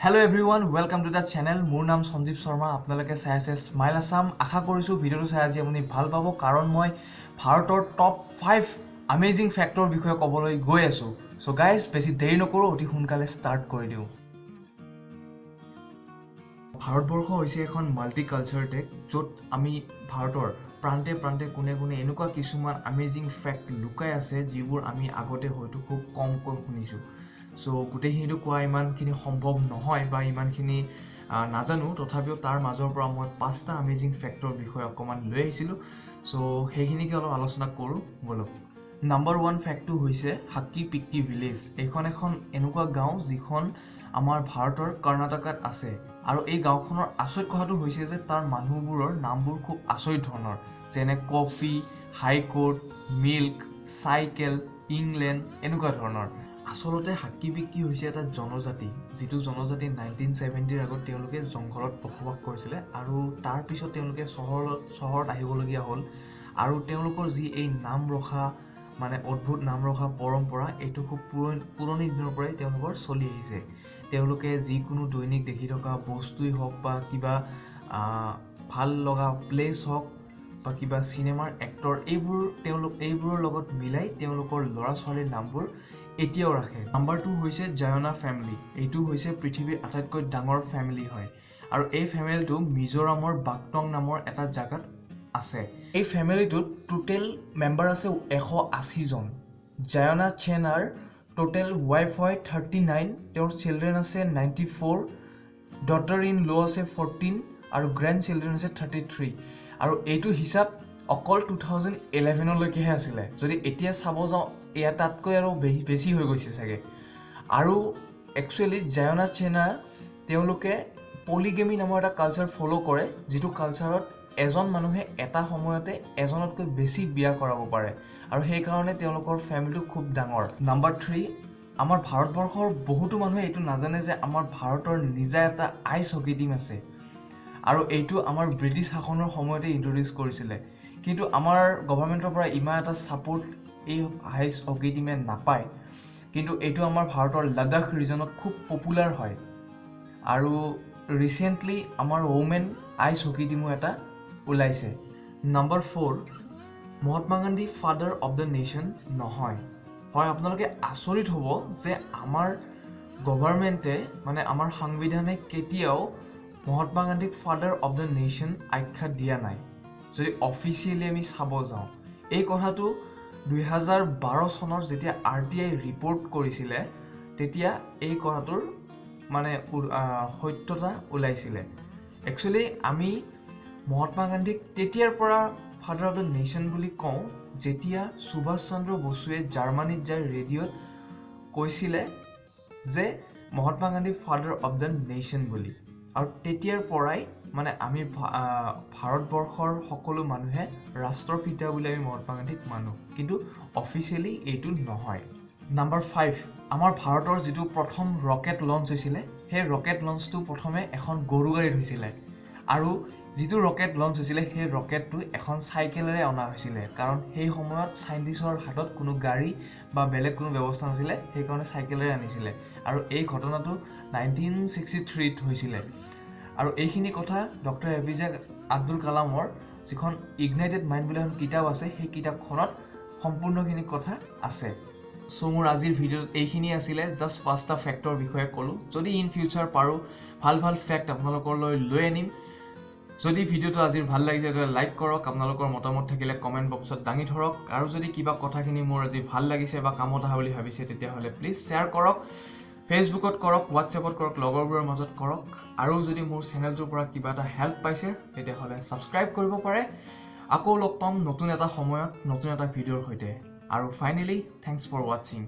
Hello everyone, welcome to the channel. মোৰ নাম সঞ্জীৱ শৰ্মা, আপোনালোকে চাই আছে স্মাইল আছাম। আশা কৰিছোঁ ভিডিঅ'টো চাই আজি আপুনি ভাল পাব, কাৰণ মই ভাৰতৰ টপ 5 আমেজিং ফেক্টৰ বিষয়ে ক'বলৈ গৈ আছোঁ। চ' গাইজ, বেছি দেৰি নকৰোঁ, অতি সোনকালে ষ্টাৰ্ট কৰি দিওঁ। ভাৰতবৰ্ষ হৈছে এখন মাল্টি কালচাৰ দেশ, য'ত আমি ভাৰতৰ প্ৰান্তে প্ৰান্তে কোনে কোনে এনেকুৱা কিছুমান আমেজিং ফেক্ট লুকাই আছে, যিবোৰ আমি আগতে হয়তো খুব কমকৈ শুনিছোঁ। চ' গোটেইখিনিতো কোৱা ইমানখিনি সম্ভৱ নহয় বা ইমানখিনি নাজানো, তথাপিও তাৰ মাজৰ পৰা মই 5টা আমেজিং ফেক্টৰ বিষয়ে অকণমান লৈ আহিছিলোঁ। চ' সেইখিনিকে অলপ আলোচনা কৰোঁ ব'লক। নাম্বাৰ 1 ফেক্টটো হৈছে হাক্কি পিক্কি ভিলেজ। এইখন এখন এনেকুৱা গাঁও যিখন আমাৰ ভাৰতৰ কৰ্ণাটকাত আছে, আৰু এই গাঁওখনৰ আচৰিত কথাটো হৈছে যে তাৰ মানুহবোৰৰ নামবোৰ খুব আচৰিত ধৰণৰ, যেনে coffee, high court, milk, cycle, England, এনেকুৱা ধৰণৰ। আচলতে হাক্কি পিক্কি হৈছে এটা জনজাতি, যিটো জনজাতি 1970ৰ আগত তেওঁলোকে জংঘলত বসবাস কৰিছিলে, আৰু তাৰপিছত তেওঁলোকে চহৰত আহিবলগীয়া হ'ল। আৰু তেওঁলোকৰ যি এই নাম ৰখা, মানে অদ্ভুত নাম ৰখা পৰম্পৰা, এইটো খুব পুৰণি দিনৰ পৰাই তেওঁলোকৰ চলি আহিছে। তেওঁলোকে যিকোনো দৈনিক দেখি থকা বস্তুৱেই হওক বা কিবা ভাল লগা প্লেচ হওক বা কিবা চিনেমাৰ এক্টৰ, এইবোৰৰ লগত মিলাই তেওঁলোকৰ ল'ৰা ছোৱালীৰ নামবোৰ এতিয়াও ৰাখে। নাম্বাৰ 2 হৈছে জায়না ফেমিলি। এইটো হৈছে পৃথিৱীৰ আটাইতকৈ ডাঙৰ ফেমিলি হয়, আৰু এই ফেমিলিটো মিজোৰামৰ বাকটং নামৰ এটা জাগাত আছে। এই ফেমিলিটোত টোটেল মেম্বাৰ আছে 180জন। জায়না চেনাৰ টোটেল ৱাইফ হয় 39, তেওঁৰ চিলড্ৰেন আছে 94, ডটাৰ ইন ল' আছে 14 আৰু গ্ৰেণ্ড চিলড্ৰেন আছে 33। আৰু এইটো হিচাপ অকল 2011লৈকেহে আছিলে, যদি এতিয়া চাব যাওঁ এয়া তাতকৈ আৰু বেছি হৈ গৈছে চাগে। আৰু একচুৱেলি জায়না চেনা তেওঁলোকে পলিগেমি নামৰ এটা কালচাৰ ফ'ল' কৰে, যিটো কালচাৰত এজন মানুহে এটা সময়তে এজনতকৈ বেছি বিয়া কৰাব পাৰে, আৰু সেইকাৰণে তেওঁলোকৰ ফেমিলিটো খুব ডাঙৰ। নাম্বাৰ 3, আমাৰ ভাৰতবৰ্ষৰ বহুতো মানুহে এইটো নাজানে যে আমাৰ ভাৰতৰ নিজা এটা আইচ হকী টীম আছে, আৰু এইটো আমাৰ ব্ৰিটিছ শাসনৰ সময়তে ইণ্ট্ৰডিউচ কৰিছিলে। কিন্তু আমাৰ গভৰ্ণমেণ্টৰ পৰা ইমান এটা ছাপৰ্ট এই আইচ হকী টীমে নাপায়, কিন্তু এইটো আমাৰ ভাৰতৰ লাডাখ ৰিজনত খুব পপুলাৰ হয়। আৰু ৰিচেণ্টলি আমাৰ ওমেন আইচ হকী টীমো এটা ওলাইছে। Number 4, Mahatma Gandhi father of the nation নহয়। হয়, আপোনালোকে আচৰিত হ'ব যে আমাৰ গভৰ্ণমেণ্টে, মানে আমাৰ সংবিধানে কেতিয়াও মহাত্মা গান্ধীক ফাদাৰ অফ the nation আখ্যা দিয়া নাই। যদি অফিচিয়েলি আমি চাব যাওঁ, এই কথাটো 2012 চনৰ যেতিয়া RTI report কৰিছিলে, তেতিয়া এই কথাটোৰ মানে সত্যতা ওলাইছিলে। একচুৱেলি আমি মহাত্মা গান্ধীক তেতিয়াৰ পৰা ফাদাৰ অফ the nation বুলি কওঁ, যেতিয়া সুভাষ চন্দ্ৰ বসুৱে জাৰ্মানীত যাই ৰেডিঅ'ত কৈছিলে যে Mahatma Gandhi father of the nation বুলি। আৰু তেতিয়াৰ পৰাই মানে আমি ভাৰতবৰ্ষৰ সকলো মানুহে ৰাষ্ট্ৰৰ পিতা বুলি আমি মহাত্মা গান্ধীক মানো, কিন্তু অফিচিয়েলি এইটো নহয়। নাম্বাৰ 5, আমাৰ ভাৰতৰ যিটো প্ৰথম ৰকেট লঞ্চ হৈছিলে, সেই ৰকেট লঞ্চটো প্ৰথমে এখন গৰু গাড়ীত হৈছিলে, আৰু যিটো ৰকেট লঞ্চ হৈছিলে সেই ৰকেটটো এখন চাইকেলেৰে অনা হৈছিলে, কাৰণ সেই সময়ত চাইণ্টিষ্টৰ হাতত কোনো গাড়ী বা বেলেগ কোনো ব্যৱস্থা নাছিলে, সেইকাৰণে চাইকেলেৰে আনিছিলে। আৰু এই ঘটনাটো 1963ত হৈছিলে। আৰু এইখিনি কথা doctor A P J Abdul কালামৰ যিখন ইগনাইটেড মাইণ্ড বুলি এখন কিতাপ আছে, সেই কিতাপখনত সম্পূৰ্ণখিনি কথা আছে। চ' মোৰ আজিৰ ভিডিঅ'ত এইখিনি আছিলে, জাষ্ট 5টা ফেক্টৰ বিষয়ে ক'লোঁ। যদি ইন ফিউচাৰ পাৰোঁ ভাল ভাল ফেক্ট আপোনালোকলৈ লৈ আনিম। যদি ভিডিঅ'টো আজিৰ ভাল লাগিছে তেতিয়াহ'লে লাইক কৰক, আপোনালোকৰ মতামত থাকিলে কমেণ্ট বক্সত দাঙি ধৰক, আৰু যদি কিবা কথাখিনি মোৰ আজি ভাল লাগিছে বা কামত অহা বুলি ভাবিছে তেতিয়াহ'লে প্লিজ শ্বেয়াৰ কৰক, ফেচবুকত কৰক, হোৱাটছএপত কৰক, লগৰবোৰৰ মাজত কৰক। আৰু যদি মোৰ চেনেলটোৰ পৰা কিবা এটা হেল্প পাইছে তেতিয়াহ'লে ছাবস্ক্ৰাইব কৰিব পাৰে। আকৌ লগ পাম নতুন এটা সময়ত নতুন এটা ভিডিঅ'ৰ সৈতে। আৰু ফাইনেলি thanks for ৱাটছিং।